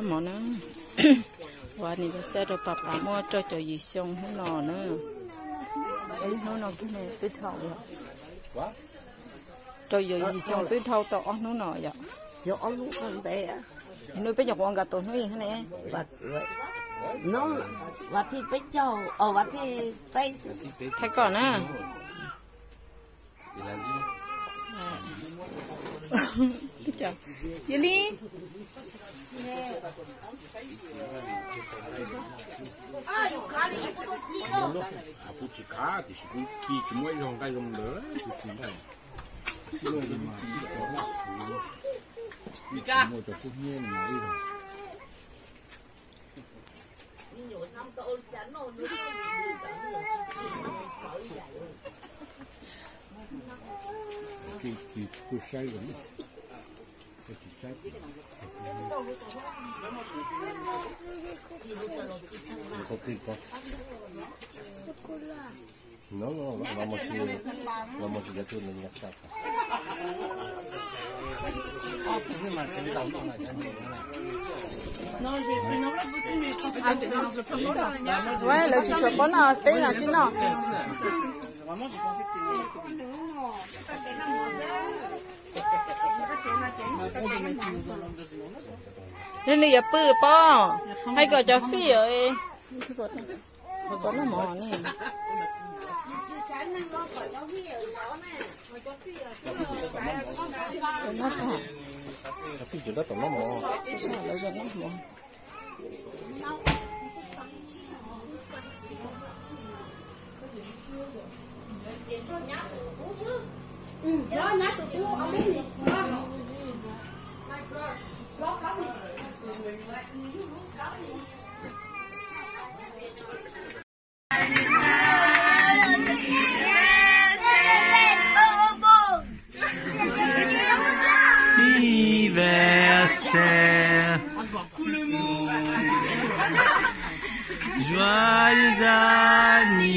Mov na, ua anniversary rau Pam Pam muaj rau caum yim xyoo hnub no na. Ib hnub no twb dhau, rau caum yim xyoo twb dhau tau ob hnub no yom. Hnub peb caug ua nkag tau hnub ne. Thaij koj na. Yog li, kuv tsis khav tiam sis kuv ci tsis muaj ib zaug nqaij zoo ntawd, kuv ci ntag. Muaj cov kub hnyiab no ib zaug. Kuj saib zoo, tsis saib. Lawv tsis tshua paub noj, peb no tsis noj. Nws nws yuav pw pob, hais kom cov fij, kom noj mov ne. Cov fij cov tab tom noj mov. Anniversaire. Joyeux anniversaire.